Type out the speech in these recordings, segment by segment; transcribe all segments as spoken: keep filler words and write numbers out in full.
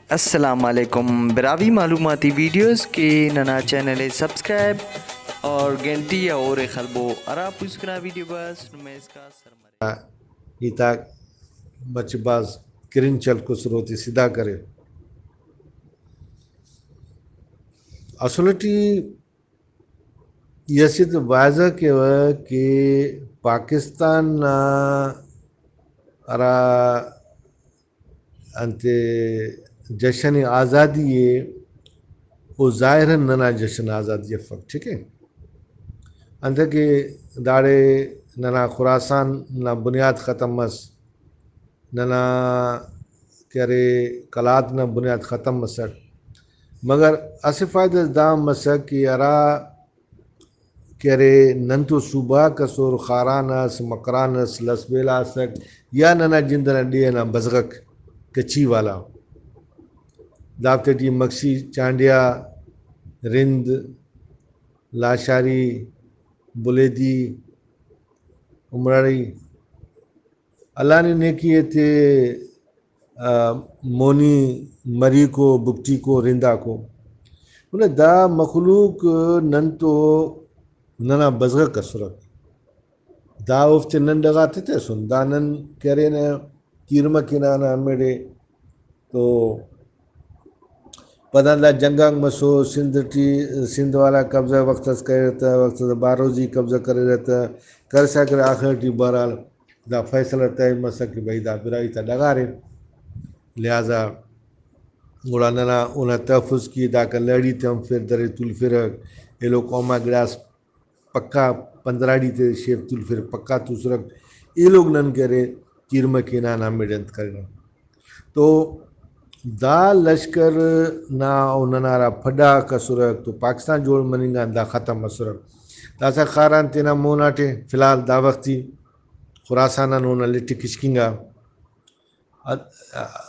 السلام علیکم براہوئی معلوماتی ویڈیوز کہ ننا چینل ءِ سبسکرائب اور گھنٹی ءِ ہور ءِ خلبو، ہرا پوسکنا ویڈیو بس نمے اسکا سر مرے۔ ہیتاک مچہ بھاز کرنچ ہلکس، روتے سدھا کرے۔ اصل ٹی ای اسہ تو واضح کیوہ کہ پاکستان نا ہرا انتے جشن آزادی ءِ، او ظاہراً ننا جشن آزادی افک، ٹھیک ہے۔ انتئے کہ داڑے ننا خراسان نا بنیاد ختم مس، ننا کہ ارے قلات نا بنیاد ختم مسٹ، مگر اسہ فائدہ اس دا ہم مسک کہ ہرا کہ ارے ننتو صوبہ آک اسر، خاران اس، مکران اس، لسبیلہ اسک، یا ننا جند ئنا ڈیہہ ئنا بزغک کچھی والا، دافتے ٹی مگسی، چانڈیا، رند، لاشاری، بلیدی، امراڑی، اللہ نے نیکی ایتے، آ، مونی مریکو، بگٹیکو، رنداکو۔ گڑا دا مخلوق نن تو ننا بزغک اسرک۔ دا اوفتے نن ڈغار تتسن۔ دا نن کہ ارینہ کیرمہ کینانا ہمیڑے تو پدا دا جنگ آک مسو، سندھ ٹی، سندھ والا قبضہ وخت اس کریرہ تہ، وخت اس باروزی قبضہ کریرہ تہ، کرسا کرے آخر ٹی بہرحال دا فیصلہ طے مسک کہ بھئی دا براہوئی تا ڈغار ءِ، لہذا گڑا ننا اونا تحفظ کی داکان لہڑی تے ہم فر درے تولفرہ، ایلو قوم آ گڑاس پکا پندراڑی تے شیف تولفر، پکا توسرک، ایلوک نن کہ ارے کیرمہ کینان ہمیڑے انت کرینہ۔ تو دا لشکر نا او ننا ہرا پھڈاک اسرک تو پاکستان جوڑ مننگ آن دا ختم مسرک۔ داسہ خاران تینا مون آٹے فی الحال دا وختی خراسان آن اونا لٹ ئے کشکنگا۔ انت،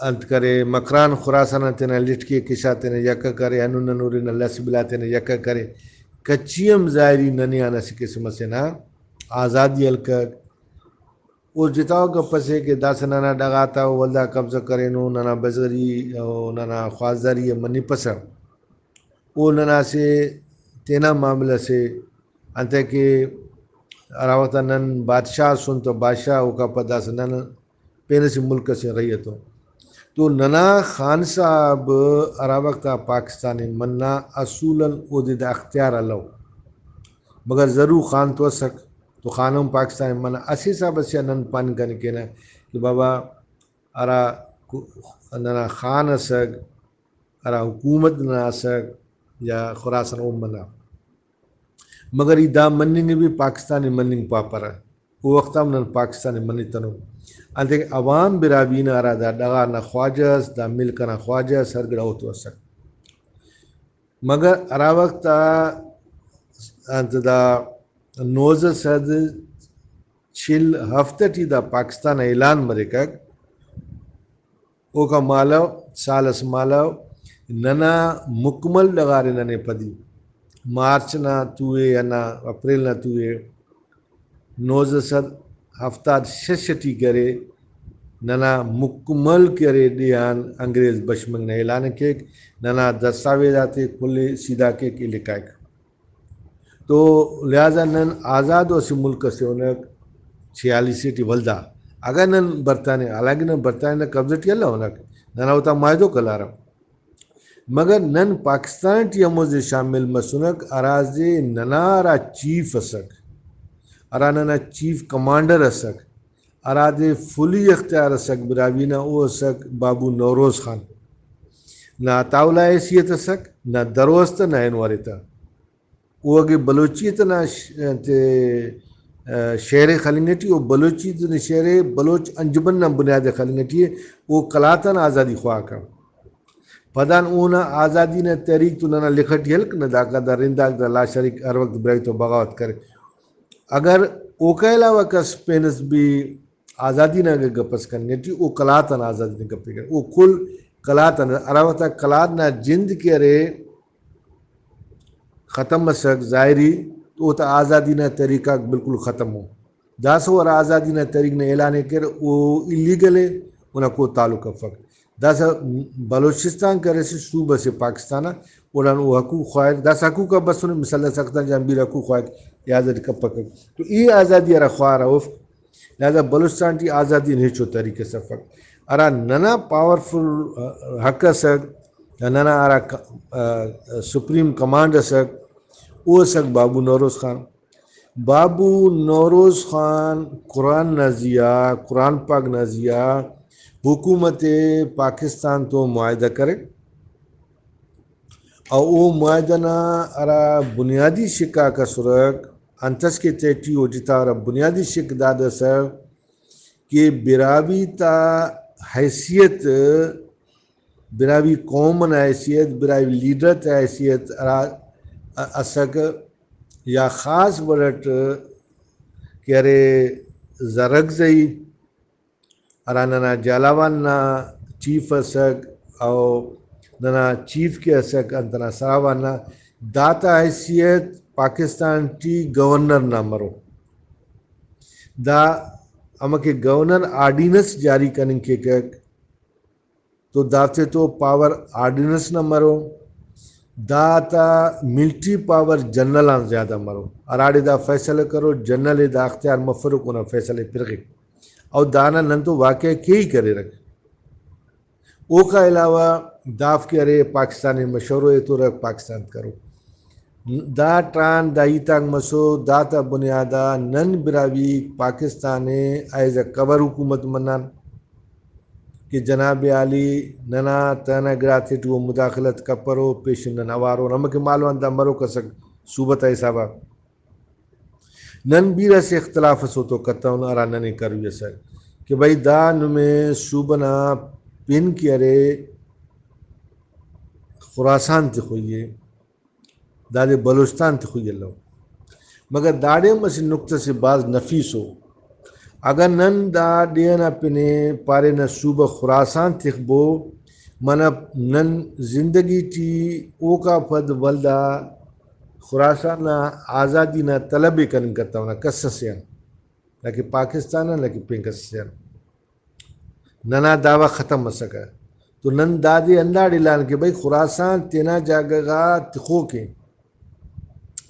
انت کرے، مکران خراسان آن تینا لٹ کے کشا تینا یکہ کرے، ہندن ہنورے نا لس بلا تینا یکہ کرے۔ کچھی ہم ظاہری ننے آن اسہ قسم اسے نا آزادی ہلکک۔ او جتاؤ گپ اسے کہ داسہ ننا ڈغار تا او ولدا قبضہ کرینو، ننا بزغری و ننا خواستداری ءِ منپسہ۔ او ننا اسہ تینا معاملہ سے، انتئے کہ ہرا وخت آ نن بادشاہ اسن تو بادشاہ اوکا پد داسہ نن پین اسہ ملک اسے رہی اتون۔ تو ننا خان صاحب ہرا وخت آ پاکستان ءِ منا، اصولاً اودے دا اختیار الو، مگر ضرور خان تو اسک، تو خان ہم پاکستان ءِ منا۔ اسہ حساب اسے آ نن پاننگ کنے کینہ کہ بابا ہرا کو-، ننا خان اسک، ہرا حکومت ننا اسک یا خراسان او منا، مگر ای دا مننگ ءِ بھی پاکستان ءِ مننگ پاپرہ۔ او وخت ہم نن پاکستان ءِ منتنن۔ انتئے کہ عوام براہوئی نا ہرا دا ڈغار نا خواجہ اس، دا ملک ئنا خواجہ اس، ہر گڑا اوتو اسک۔ مگر ہرا وخت آ انت دا نوزدہ سد چل ہفت ٹی دا پاکستان نا اعلان مریکک، اوکا مالو، سال اس مالو، ننا مکمل ڈغار ءِ ننے پدی مارچ نا تو ءِ یا نا اپریل نا تو ءِ نوزدہ سد ہفتاد شش ٹی کہ ارے ننا مکمل کہ ارے ڈیہہ آن انگریز بش مننگ نا اعلان ءِ کیک، ننا دستاویز آتے کل ءِ سیدھا کیک، الکائک۔ تو لہذا نن آزادو اسہ ملک اسے اُنک چھیالیس ٹی ولدا۔ اگہ نن برطانیہ، حالانکہ نن برطانیہ نا قبضہ ٹی الہ اُنک، ننا اوتا معاہدوک الارہ، مگر نن پاکستان ٹی ہمودے شامل مسنک، ہرادے ننا ہرا چیف اسک، ہرا ننا چیف کمانڈر اسک، ہرادے فلی اختیار اسک براہوئی نا، او اسک بابو نوروز خان۔ نہ عطاء اللہ حیثیت اسک، نہ درو اس تہ، نہ اینو ارے تہ۔ او اگہ بلوچی تینا ش-، انتے، آ، شعر ءِ خلنگ ٹی، او بلوچی تینا شعر ءِ بلوچ انجمن نا بنیاد ءِ خلنگ ٹی ءِ، او قلات آن آزادی خواہک ءِ۔ پدان اونا آزادی نا تحریک تو ننا لخ ٹی ہلک نہ، داکان دا رنداک دا لاشاریک ہر وخت براہوئی تو بغاوت کرے۔ اگر اوکا علاوہ کس پین اس بھی آزادی نا اگہ گپ اس کننگ ٹی، او قلات آن آزادی نا گپ ءِ کرے۔ او کل قلات آن، ہرا وخت آ قلات نا جند کہ ارے، ختم مسک ظاہری، تو اوتا آزادی نا تحریک آک بالکل ختم ءُ۔ داسہ ہرا آزادی نا تحریک نا اعلان ءِ کیر، او ایلیگل ءِ، اونا کو تعلق افک۔ داسہ بلوچستان کہ ارے اسہ صوبہ سے پاکستان آ، اوڑان او حقوق خواہر، داسہ حقوق آ بسنے، مثال داسہ اختر جان بیر حقوق خواہک، ای آزادی کپکک۔ تو ای آزادی ہرا خواہرہ اوفک، لہذا بلوچستان ٹی آزادی نا ہچو طریقہ اس افک۔ ہرا ننا پاورفل حق اسک، یا ننا ہرا ک-، آ، سپریم کمانڈ اسک، او اسک بابو نوروز خان۔ بابو نوروز خان قرآن نا زیہا، قرآن پاک نا زیہا حکومت پاکستان تو معاہدہ کرے۔ او او معاہدہ نا ہرا بنیادی شک آک اسرک، انتس کہ تیٹی او جتا ہرا بنیادی شک داد اسر کہ براہوئی تا حیثیت، براہوئی قوم نا حیثیت، براہوئی لیڈر تا حیثیت ہرا اسک، یا خاص وڑ اٹ کہ ارے زرکزئی، ہرا ننا جھالاوان نا چیف اسک، او ننا چیف کہ اسک انت نا سراوان نا، داتا حیثیت پاکستان ٹی گورنر نا مرو۔ دا امر کہ گورنر آرڈیننس جاری کننگ کیکک، تو دافتے تو پاور آرڈیننس نا مرو۔ داتا ملٹری پاور جنرل آن زیادہ مرو، ہراڑے دا فیصلہ کرو، جنرل ءِ دا اختیار مفروک اونا فیصلہ ءِ پرغک۔ او دانا نن تو واقعہ کیہی کریرک۔ اوکا علاوہ دافک ارے پاکستان ءِ مشورو ایتورک، پاکستان کرو۔ داٹان دا ہیت آک مسو، داتا بنیاد آ نن براہوئی پاکستان ءِ ایز اے کور حکومت منان کہ جناب عالی ننا تینا گڑاتے ٹی او مداخلت کپرو، پیشن نن اوارون۔ ہمکہ مالو آن دا مروک اسک صوبہ تا حساب آ۔ نن بیرہ اسہ اختلاف اس اوتو کتون، ہرا ننے کروئی اسک کہ بھئی دا نمے صوبہ نا پن کہ ارے خراسان تخوئی ءِ، دادے بلوچستان تخوئی الو۔ مگر داڑے ہم اسہ نقطہ سے بھاز نفیس ءُ۔ اگہ نن دا ڈیہہ نا پن ءِ پارینہ صوبہ خراسان تخبو، منہ نن زندگی ٹی اوکا پد ولدا خراسان نا آزادی نا طلب ءِ کننگ کتونہ کس اسے آن، نہ کہ پاکستان آن، نہ کہ پین کس اسے آن۔ ننا دعویٰ ختم مسکہ۔ تو نن دادے ہنداڑے لان کہ بھئی خراسان تینا جاگہ غا تخوک ءِ۔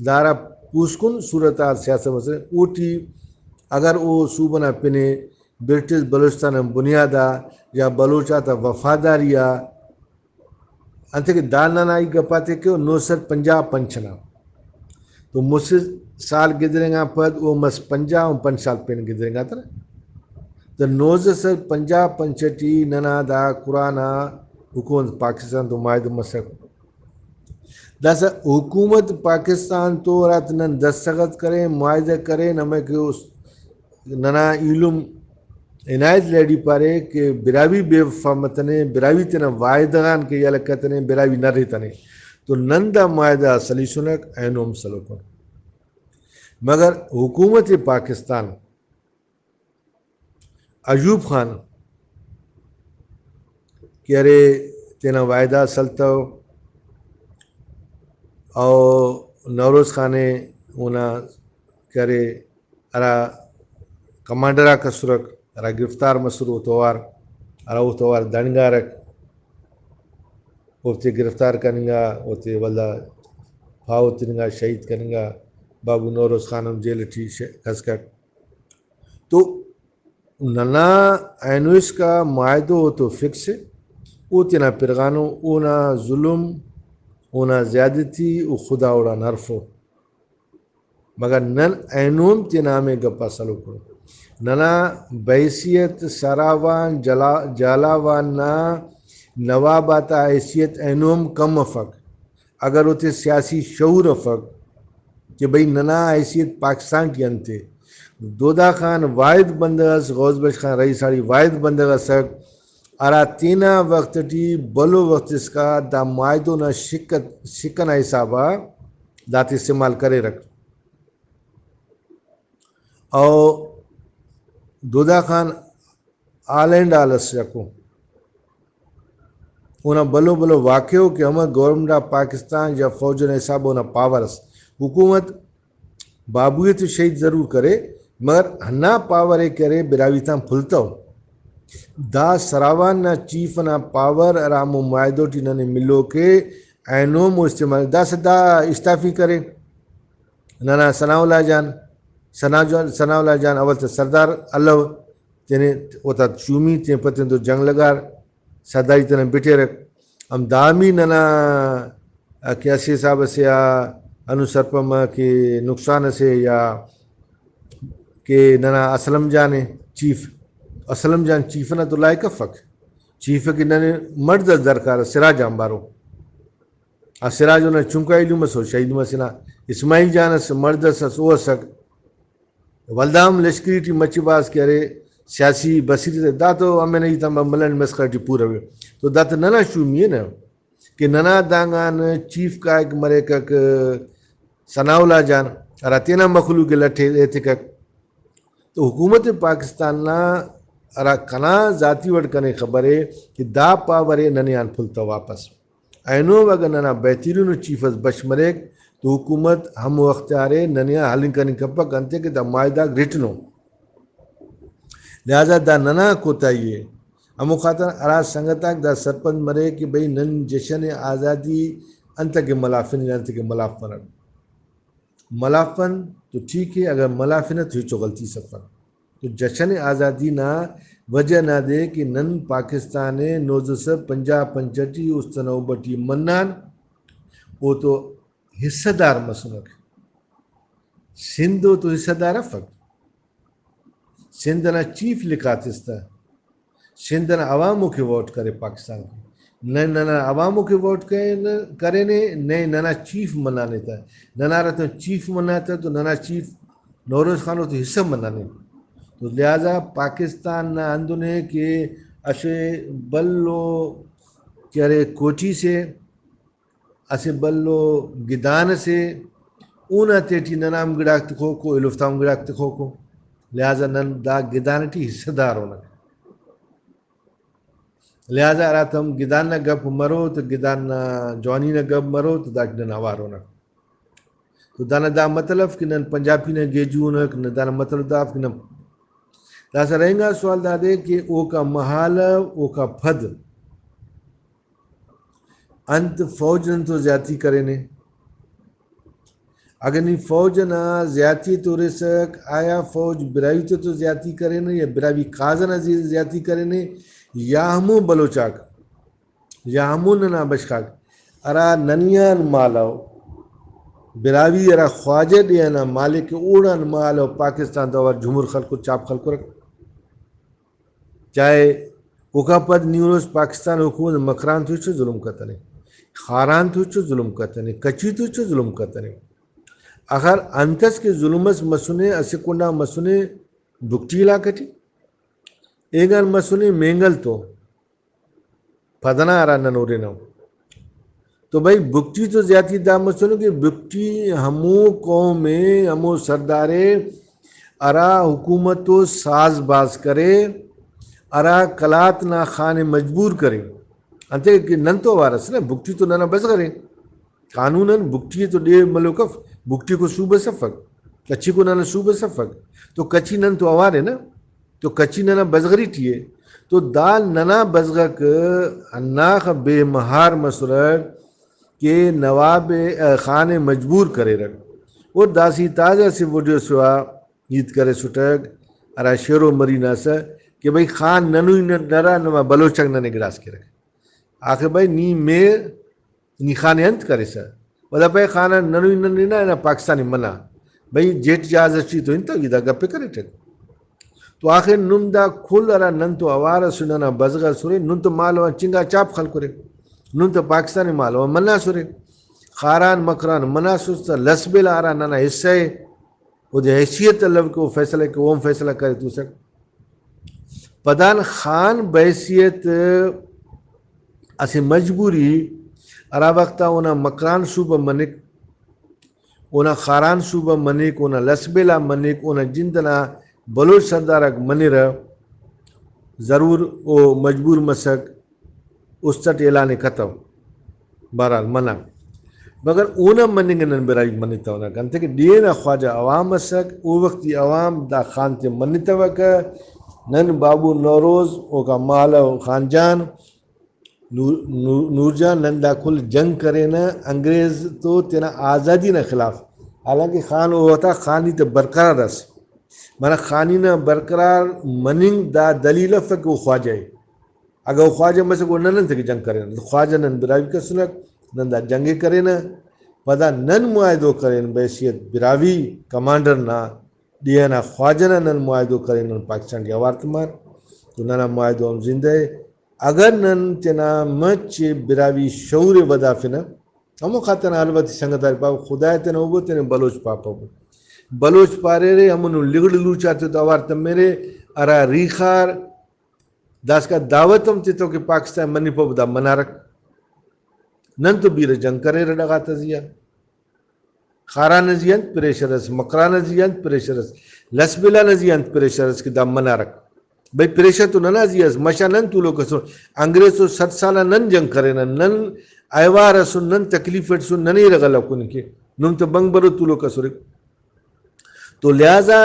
دارا پوسکن صورتحال سیاست مسئلہ اوٹی اگر او صوبہ نا پن ءِ برٹش بلوچستان آن بنیاد آ یا بلوچ آتا وفاداری آ، انتئے کہ دا ننا ای گپ آتے کہ نو سد پنجاہ پنچ نا تو مسہ سال گدرینگان پد او مس پنجاہ و پنچ سال پین گدرینگاتنہ۔ تو نوزدہ سد پنجاہ پنچ ٹی ننا دا قرآن آ حکومت پاکستان تو معاہدہ مسک۔ داسہ حکومت پاکستان تو ہراتم نن دستخط کرین، معاہدہ کرین، ہمے کہ اس ننا ایلم عنایت لہڑی پارے کہ براہوئی بے وفا متنے، براہوئی تینا وعدہ غان کہ یلہ کتنے، براہوئی نریتنے۔ تو نن دا معاہدہ سلیسنک، اینو ہم سلوکن۔ مگر حکومت پاکستان ایوب خان کہ ارے تینا وعدہ سلتو، او نوروز خان ءِ اونا کہ ارے ہرا کمانڈر آک اسرک، ہرا گرفتار مسر او توار، ہرا او توار دننگارک، اوفتے گرفتار کننگا، اوتے ولدا پاہو تننگا، شہید کننگا، بابو نوروز خان ہم جیل ٹی ش-، کھسکک۔ تو ننا اینو اسکا معاہدو تو فکس ءِ، او تینا پرغانو، اونا ظلم، اونا زیادتی او خدا اوڑان ہرفو۔ مگر نن اینو ہم تینا ہمے گپ آ سلوکن۔ ننا بحیثیت سراوان جلا-، جھالاوان نا نواب آتا حیثیت اینو ہم کم افک۔ اگر اوتے سیاسی شعور افک کہ بھئی ننا حیثیت پاکستان ٹی انت ءِ۔ دودا خان واحد بندغ اس، غوث بخش خان رئیس آڑی واحد بندغ اسک، ہرا تینا وخت ٹی بھلو وخت اسکا دا معاہدو نا شک، شک ئنا حساب آ داتے استعمال کریرک۔ او دودا خان آل اینڈ آل اس یکو۔ اونا بھلو بھلو واقعہ ءُ کہ ہمہ گورنمنٹ آف پاکستان یا فوج ئنا حساب اونا پاور اس۔ حکومت بابو ءِ تو شہید ضرور کرے، مگر ہندا پاور ءِ کہ ارے براہوئی تان پھلتو۔ دا سراوان نا چیف ئنا پاور ہرا ہمو معاہدہ ٹی ننے ملوک ءِ، اینو ہمو استعمال، داسہ دا اشتافی کرے۔ ننا ثناء اللہ جان، ثناء جان، ثناء اللہ جان اول تہ سردار الو، تینے اوتا شومی، تین پتین تو جنگ لگار، سرداری تینا بٹیرک۔ ہم دامی ننا کہ اسہ حساب اسے آ ہندن سرپند مہ کہ نقصان اسے یا کہ ننا اسلم جان ءِ چیف، اسلم جان چیف ئنا تو لائق افک۔ چیف کہ ننے مڑد اس درکار، سراج آنبارو۔ آ سراج اونا چنکا ایلم ئس، او شہید مسنا۔ اسماعیل جان ئس، مڑد ئس، او ئسک۔ ولدا ہم لشکری ٹی مچہ بھاز کہ ارے، سیاسی بصیرت، دا تو ہمینہ ہیت آن ملنڈ مسخرہ ٹی پورو ءِ۔ تو دا تو ننا شومی ءِ نا، کہ ننا دانگان چیف کائک مریکک ثناء اللہ جان، ہرا تینا مخلوق ءِ لٹ ایتکک۔ تو حکومت پاکستان نا ہرا کنا ذاتی وڑ کنے خبر ءِ کہ دا پاور ءِ ننے آن پھل تہ واپس۔ اینو اگہ ننا بہترین ءُ چیف اس بش مریک تو حکومت ہمو اختیار ءِ ننے آ ہلنگ کننگ کپک، انتئے کہ دا معاہدہ غاک رٹنو۔ لہذا دا ننا کوتاہی ءِ۔ ہموخاطر ہرا سنگت آک دا سرپند مرے کہ بھئی نن جشن آزادی انتکہ ملافنن، انتکہ ملافنٹ۔ ملافن تو ٹھیک ءِ، اگر ملافنہ تو ہچو غلطی اس افن۔ تو جشن آزادی نا وجہ نادے کہ نن پاکستان ءِ نوزدہ سد پنجاہ پنچ ٹی است نوبت ٹی منان، او تو حصہ دار مسنک۔ سندھ او تو حصہ دار افک۔ سندھ ئنا چیف لکھاتس تہ، سندھ ئنا عوام اوکے ووٹ کرے پاکستان ٹی۔ نئے ننا عوام اوکے ووٹ کرین-، کرینے، نئے ننا چیف منانے تہ۔ ننا ہراتم چیف منانے تہ تو ننا چیف نوروز خان او تو حصہ منانے۔ تو لہذا پاکستان نا ہندن ءِ کہ اسہ بھلو کہ ارے کوٹھی سے، اسہ بھلو گدان اسے، اونا تیٹی ننا ہم گڑاک تخوکو، ایلوفتا ہم گڑاک تخوکو۔ لہذا نن دا گدان ٹی حصہ دار اونک۔ لہذا ہراتم گدان نا گپ مرو تو گدان نا جوانی نا گپ مرو تو داٹی نن اوار اونک۔ تو دانا دا مطلب اف کہ نن پنجابی نا گیجو اونک، نہ، دانا مطلب دا اف کہ نن، داسہ رہینگا سوال دادے کہ اوکا مہالو، اوکا پد انت فوج نن تو زیاتی کرینے؟ اگہ نی فوج ئنا زیاتی ءِ تورسک، آیا فوج براہوئی تے تو زیاتی کرینے یا براہوئی کاز ئنا زی-، زیاتی کرینے، یا ہمو بلوچ آک، یا ہمو ننا بشخ آک ہرا ننیان مالو، براہوئی ہرا خواجہ ڈیہہ ئنا مالک ءِ اوڑان مالو پاکستان تو اوار جمہور خلکر، چاپ خلکرک؟ چاہے اوکا پد نی ہُرس پاکستان حکومت مکران تو ہچو ظلم کتنے، خاران تو ہچو ظلم کتنے، کچھی تو ہچو ظلم کتنے۔ آخر انتس کہ ظلم اس مسنے، اسہ کنڈا مسنے بگٹی علاقہ ٹی، اینگان مسنے مینگل تو، پدنا ہرا نن ہُرنہ۔ تو بھئی، بگٹی تو زیاتی دا مسنو کہ بگٹی ہمو قوم ءِ، ہمو سردار ءِ، ہرا حکومت ءِ ساز باز کرے، ہرا قلات نا خان ءِ مجبور کرے۔ انتئے کہ نن تو اوار اس نہ، بگٹی تو ننا بزغر ءِ۔ قانون آن بگٹی ءِ تو ڈیہہ ملوک اف، بگٹی کو صوبہ اس افک، کچھی کو ننا صوبہ اس افک۔ تو کچھی نن تو اوار ءِ نہ۔ تو کچھی ننا بزغری ٹی ءِ۔ تو دا ننا بزغک ہنداخہ بے مہار مسرک کہ نواب ءِ، خان ءِ مجبور کریرک۔ او داسہ ای تازہ اسہ ویڈیو سوا ہیت کریسٹک، ہرا شیرو مری نا ئسہ کہ بھئی خان ننوئی نن ارا، نما بلوچ آک ننے گڑاس کیرک۔ آخر بھئی نی مے نی خان ءِ انت کریسہ؟ ولدا پائے خان آن ننوئی نن ہنا، ہنا پاکستان ءِ منع۔ بھئی جیٹ جہاز ٹی تو انت ای دا گپ ءِ کریٹک۔ تو آخر نم دا کل ہرا نن تو اوار اسو، ننا بزغ اسرے، نن تو مالو آن چنگا چاپ خلکرے، نن تو پاکستان ءِ مالو آن مناسرے۔ خاران مکران مناسس تہ لس بیلہ ہرا ننا حصہ ءِ، اودے حیثیت الو کہ او فیصلہ کہ اوہم فیصلہ کرے توسک۔ پدان خان بحیثیت اسہ مجبوری، ہرا وخت آ اونا مکران صوبہ منک، اونا خاران صوبہ منک، اونا لسبیلہ منک، اونا جند ئنا بلوچ سردار آک منرہ، ضرور او مجبور مسک۔ است ئٹ اعلان ءِ کتو، بہرحال منہ، مگر اونا مننگ ءِ نن براہوئی منتونک، انتئے کہ ڈیہہ نا خواجہ عوام اسک، او وختی عوام دا خان تے منتوکہ، نن بابو نوروز، اوکا مالو خان جان، نور، نور، نور جان، نن دا کل جنگ کرینہ انگریز تو تینا آزادی نا خلاف۔ حالانکہ خان او وختا خانی تے برقرار ئس۔ معنی خانی نا برقرار مننگ دا دلیل افک کہ او خواجہ ءِ۔ اگہ او خواجہ مسک، او نن انتکہ جنگ کرینہ؟ خواجہ نن براہوئی کسنک، نن دا جنگ ءِ کرینہ۔ پدا نن معاہدو کرین بحیثیت براہوئی کمانڈر نا، ڈیہہ نا خواجہ نا نن معاہدو کرین، نن پاکستان ٹی اوار تمار، تو ننا معاہدو ہم زندہ ءِ۔ اگر نن تینا مچ براہوئی شعور ءِ ودافنہ، ہمو خاطر نا البت سنگت آک پاوہ، خدائے تینا اوبو تینے بلوچ پاپہ۔ بلوچ پاریرے، ہمونو لغڑ لوچ آتے تو اوار تمیرے، ہرا ریخار داسکا دعوت ہم تتو کہ پاکستان منپبو، دا منارک۔ نن تو بیرہ جنگ کریرہ ڈغاتا زیہا۔ خاران نا زیہا انت پریشر اس، مکران نا زیہا انت پریشر اس، لسبیلہ نا زیہا انت پریشر اس کہ دا منارک۔ بھئی پریشر تو ننا زیہا اس، مشا نن تولوک اسر۔ انگریز تو صد سال آ نن جنگ کرینہ، نن ایوار اسن، نن تکلیف اٹ اسن، ننے ارغ الو کن کہ نم تو بنگ برو تولوک اسرے۔ تو لہذا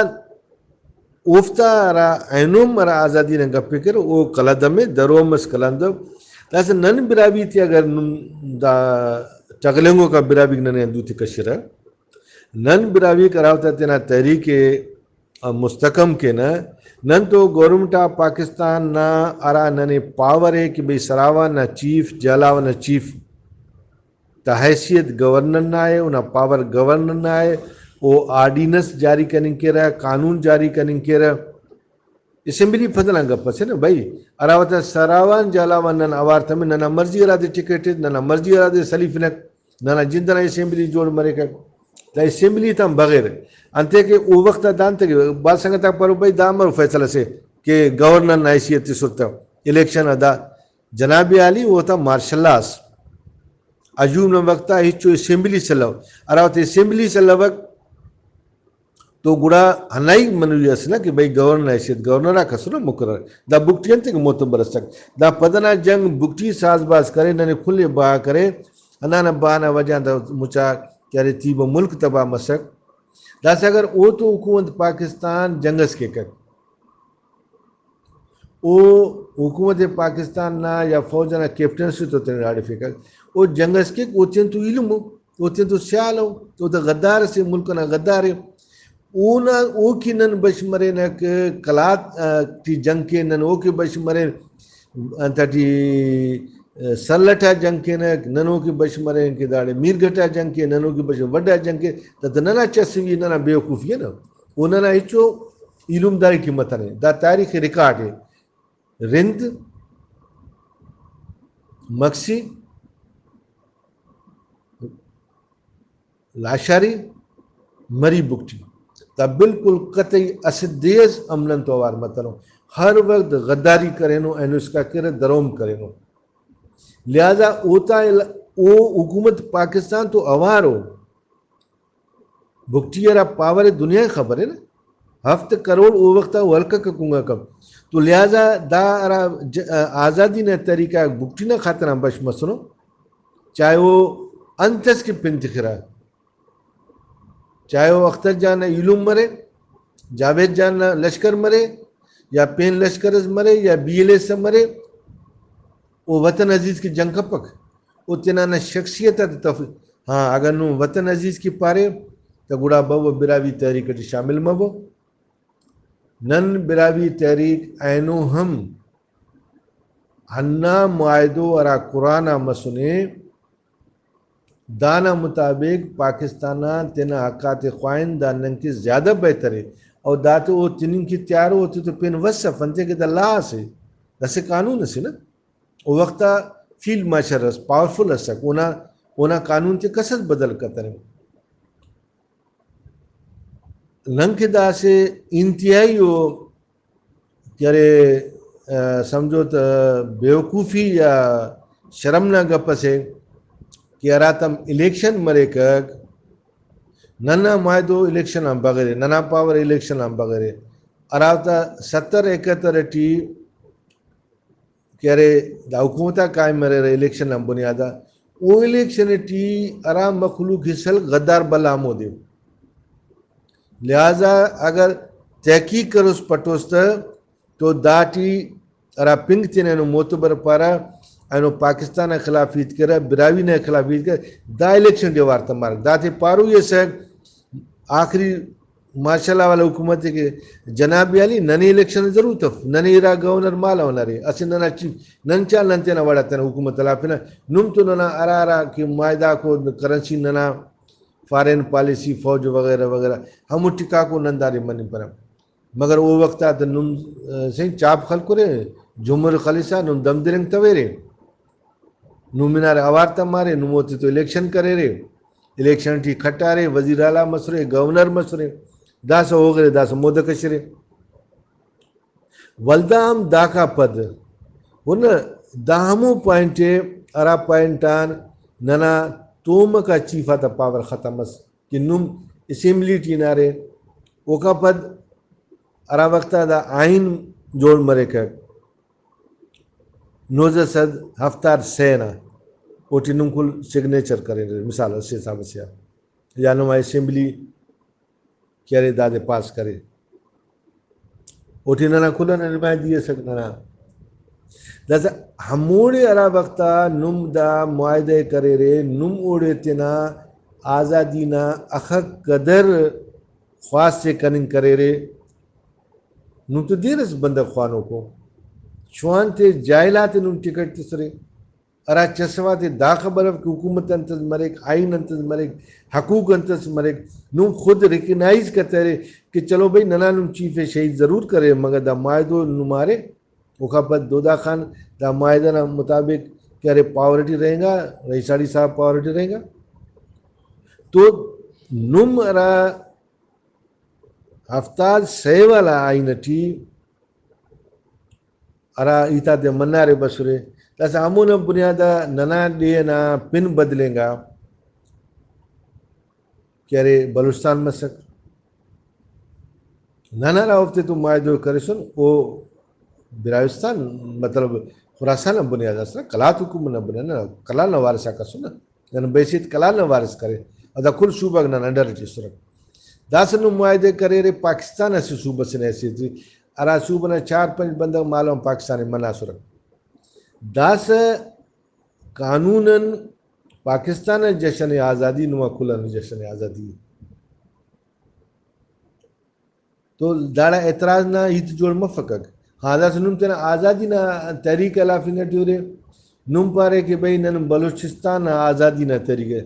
اوفتا ہرا اینو ہم ہرا آزادی نا گپ ءِ کیرہ، او قلعہ دمے درو ہم اس قلندو۔ داسہ نن براہوئی تے اگر نم دا ٹغلینگوکا براہوئیک ننے ہندوتے کشرہ، نن براہوئیک ہراوتا تینا تحریک ءِ مستحکم کینہ، نن تو گورنمنٹ آف پاکستان نا ہرا ننے پاور ءِ کہ بھئی سراوان نا چیف، جھالاوان نا چیف، تا حیثیت گورنر نا ءِ، اونا پاور گورنر نا ءِ، او آرڈیننس جاری کننگ کیرہ، قانون جاری کننگ کیرہ۔ اسمبلی پد نا گپ اسے نا بھئی، ہراوتا سراوان جھالاوان نن اوار تمن، ننا مرضی ہرادے ٹکٹ ایت، ننا مرضی ہرادے سلیفنک، ننا جند ئنا اسمبلی جوڑ مریکک۔ دا اسمبلی تان بغیر انتئے کہ او وخت آ دانتے کہ بھاز سنگت آک پارو بھئی دا امر فیصلہ سے کہ گورنر نا حیثیت تسر تہ الیکشن آ دا۔ جناب عالی، اوتا مارشل لا ئس۔ ایوب نا وخت آ ہچو اسمبلی سلو، ہرا وخت اسمبلی سلوک تو گڑا ہنائی منوی ئس نا کہ بھئی گورنر نا حیثیت گورنر آک اسرہ مقرر۔ دا بگٹی انتئے کہ معتبر ئسک۔ دا پد ئنا جنگ بگٹی ساز باز کرے، ننے کل ئے بہا کرے۔ ہندانا بہا نا وجہ آن دا مچا کہ ارے تیبہ ملک تباہ مسک۔ داسہ اگر او تو حکومت پاکستان جنگ ئس کیکک، او حکومت پاکستان نا یا فوج ئنا کیپٹن سے تو تینے داڑے فیکک، او جنگ ئس کیک، او تین تو ایلم ءُ، او تین تو سیال ءُ، او تو غدار سے، ملک ئنا غدار ءِ۔ اونا، او کہ نن بش مرینک قلات، آ، ٹی جنگ کین، نن او کہ بش مرین انت ٹی، آ، سلٹ آ جنگ کینک، نن او کہ بش مرین کہ داڑے میرگھٹ آ جنگ کین، نن او کہ بش وڈھ آ جنگ کین، دا تو ننا چس وی، ننا بیوقوفی ءِ نا۔ او ننا ہچو ایلم داڑے ٹی متنے۔ دا تاریخ ریکارڈ ءِ۔ رند، مگسی، لاشاری، مری بگٹی، دا بالکل قطعی اسہ دے اس ہم نن تو اوار متنو۔ ہر وخت غداری کرینو، اینو اسکا کرے، دروم کرینو۔ لہذا اوتا ال-، او حکومت پاکستان تو اوارو۔ بگٹی ہرا پاور ءِ، دنیا ءِ خبر ءِ نا، ہفت کروڑ او وخت آ او ہلککہ کنگا کپ۔ تو لہذا دا ہرا ج-، آزادی نا طریقہ غاک بگٹی نا خاطر آن بش مسنو، چاہے او انت اس کہ پن تخرہ، چاہے او اختر جان نا ایلم مرے، جاوید جان نا لشکر مرے، یا پین لشکر اس مرے، یا بی ایل ایس مرے، او وطن عزیز کہ جنگ کپک، او تینا نا شخصیت آتے تف-، ہاں، اگہ نم وطن عزیز کہ پارے، تہ گڑا ببو براہوئی تحریک ٹی شامل مبو۔ نن براہوئی تحریک اینو ہم ہندا معاہدو ہرا قرآن آ مسنے، دانا مطابق پاکستان آن تینا حق آتے خواہن، دا نن کہ زیادہ بہتر ءِ۔ او داتے او تننگ کہ تیارو، اوتے تو پین وس اف، انتئے کہ دا لا اسے، اسہ قانون اسے نا۔ او وخت آ فیلڈ مارشل اس، پاورفل اسک، اونا، اونا قانون تے کس اس بدل کتنے۔ نن کہ دا اسہ انتہائی او کہ ارے، آ، سمجھو تہ بیوقوفی یا شرم نا گپ اسے کہ ہراتم الیکشن مریکک، ننا معاہدو الیکشن آن بغیر ءِ، ننا پاور الیکشن آن بغیر ءِ، ہراوتا ستر اکہتر ٹی کہ ارے دا حکومت آک قائم مریرہ الیکشن نا بنیاد آ، او الیکشن ٹی ہرا مخلوق حصہ ہلک غدار بھلا ہمودے۔ لہذا اگر تحقیق کروس پٹوس تہ تو داٹی ہرا پنک تینا اینو معتبر پارہ، اینو پاکستان نا خلاف ہیت کرہ، براہوئی نا خلاف ہیت کرہ، دا الیکشن ٹی اوار تمارک۔ داتے پاروئی ئسک، آخری مارشل لا والا حکومت ءِ کہ جناب عالی، ننے الیکشن نا ضرورت اف، ننے ارا گورنر مالو نا ارے، اسہ ننا چیف، نن چا نن تینا وڑ آ تینا حکومت ہلافنہ، نم تو ننا ہرا ہرا کہ معاہدہ آکو، کرنسی ننا، فارن پالیسی، فوج وغیرہ وغیرہ، ہمو ٹکاکو نن داڑے منپنہ۔ مگر او وخت آ تہ نم، آ، سہی چاپ خلکرے، جمر خلسا نم دم درنگ تویرے۔ نم ہنارے اوار تمارے، نم اوتے تو الیکشن کریرے، الیکشن ٹی کھٹارے، وزیر اعلیٰ مسرے، گورنر مسرے، داسہ ہوغرے، داسہ مودہ کشرے۔ ولدا ہم داکا پد، ہن دا ہمو پوائنٹ ءِ ہرا پوائنٹ آن ننا تومکا چیف آتا پاور ختم ئس کہ نم اسمبلی ٹی ہنارے، اوکا پد ہرا وخت آ دا آئین جوڑ مریکک، نوزدہ سد ہفتاد سہ نا، اوٹی نم کل سگنیچر کریرے، مثال اسہ حساب اسے آ، یا نما اسمبلی کہ ارے دادے پاس کرے، اوٹی ننا کل ئنا نمائندگی ئسک ننا۔ داسہ ہموڑے ہرا وخت آ نم دا معاہدہ ءِ کریرے، نم اوڑے تینا آزادی نا اخہ قدر خواست ءِ کننگ کریرے، نم تو دیر اس بندغ خوانوکو، جوان تے جاہل آتے نم ٹکٹ تسرے۔ ہرا چس آتے دا خبر اف کہ حکومت انتس مریک، آئین انتس مریک، حقوق انتس مریک، نم خود ریکگنائز کترے کہ چلو بھئی، ننا نم چیف شہید ضرور کرے، مگر دا معاہدو نم ارے۔ اوکا پد دودا خان دا معاہدہ نا مطابق کہ ارے پاور ٹی رہینگا، رئیساڑی صاحب پاور ٹی رہینگا۔ تو نم ہرا ہفتاد سہ والا آئین ٹی ہرا ہیت آتے منارے بسرے، داسہ ہمونا بنیاد آ ننا ڈیہہ ئنا پن بدلینگا کہ ارے بلوچستان مسک۔ نن ہرا اوفتے تو معاہدہ ءِ کرسن، او براہوستان، مطلب خراسان نا بنیاد اس نا، قلات حکومت نا بنیاد نا، قلات نا وارث آک اسن نا۔ نن بحیثیت قلات نا وارث کرین، اور دا کل صوبہ غاک نن انڈر ٹی اسرہ۔ داسہ نم معاہدہ ءِ کریرے پاکستان اسہ صوبہ سے نا حیثیت ٹی، ہرا صوبہ نا چار پنچ بندغ مالو آن پاکستان ءِ مناسرہ۔ داسہ قانون آن پاکستان نا جشن آزادی نما کل آن جشن آزادی۔ تو داڑا اعتراض نا ہیت جوڑ مفکک۔ ہاں، داسہ نم تینا آزادی نا تحریک ہلافنگ ٹی اُرے، نم پارے کہ بھئی، نن بلوچستان نا آزادی نا تحریک ءِ۔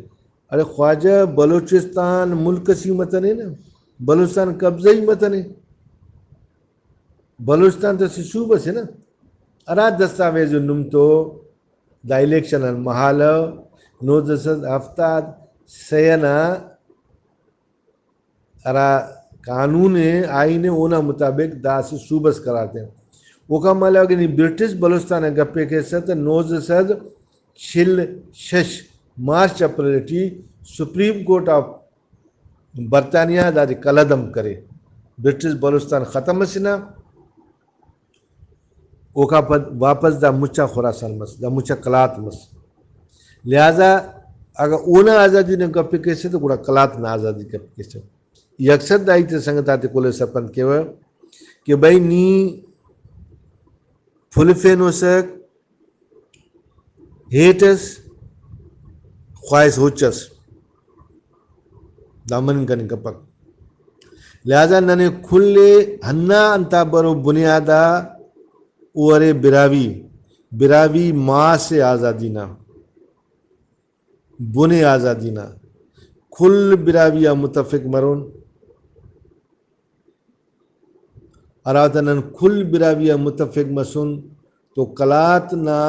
ارے خواجہ، بلوچستان ملک اسے متنے نا، بلوچستان قبضہ ہی متنے۔ بلوچستان تو اسہ صوبہ سے نا، ہرا دستاویز نم تو دا الیکشن آن مہالو نوزدہ سد ہفتاد سہ نا ہرا قانون ءِ، آئین ءِ، اونا مطابق دا اسہ صوبہ اس قرار تیوہ۔ اوکان علاوہ اگہ نی برٹش بلوچستان نا گپ ءِ کیسہ تہ نوزدہ سد چل شش مارچ اپریل ٹی سپریم کورٹ آف برطانیہ دادے قلعدم کرے۔ برٹش بلوچستان ختم اسے نا۔ اوکان پد واپس دا مچا خراسان مس، دا مچا قلات مس۔ لہذا اگہ اونا آزادی نا گپ ءِ کیسہ تہ گڑا قلات نا آزادی گپ کیسہ۔ ای اکثر دا ہیت ءِ سنگت آتے کل ءِ سرپند کیوہ کہ بھئی، نی پھلفینوسک، ہیٹ اس، خواہس ہچ اس۔ دا مننگ کننگ کپک۔ لہذا ننے کل ءِ ہندا انتا برو بنیاد آ، او ارے براہوئی، براہوئی ماس ءِ آزادی نا، بن ءِ آزادی نا، کل براہوئی آ متفق مرون۔ ہراتا نن کل براہوئی آ متفق مسن تو قلات نا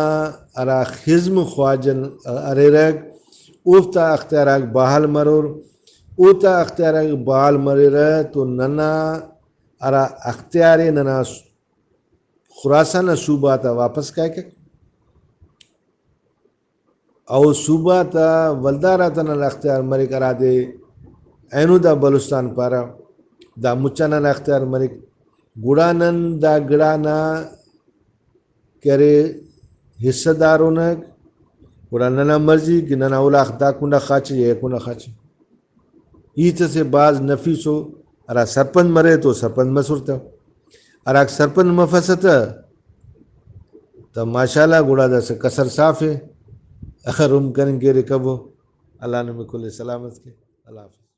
ہرا خزم خواجہ ن-، اریرک، اوفتا اختیار آک بحال مرور۔ اوتا اختیار آک بحال مریرہ تو ننا ہرا اختیار ءِ ننا خراسان نا صوبہ آتا واپس کائکک۔ او صوبہ تا ولدار آتا نن اختیار مریک، ہرادے اینو دا بلوچستان پارہ، دا مچا نن اختیار مریک۔ گڑا نن دا گڑا نا کہ ارے حصہ دار انگ، گڑا ننا مرضی کہ ننا اولاخ دا کنڈا خاچہ یا ای کنڈا خاچہ۔ ہیت اسے بھاز نفیس ءُ، ہرا سرپند مرے تو سرپند مسر تہ۔ ہراکہ سرپند مفسہ تہ، تہ ماشاءاللہ گڑا داسہ کسر صاف ءِ، رم کننگ کیرے کبو۔ اللہ نمے کل ءِ سلامت کے۔ اللہ حافظ۔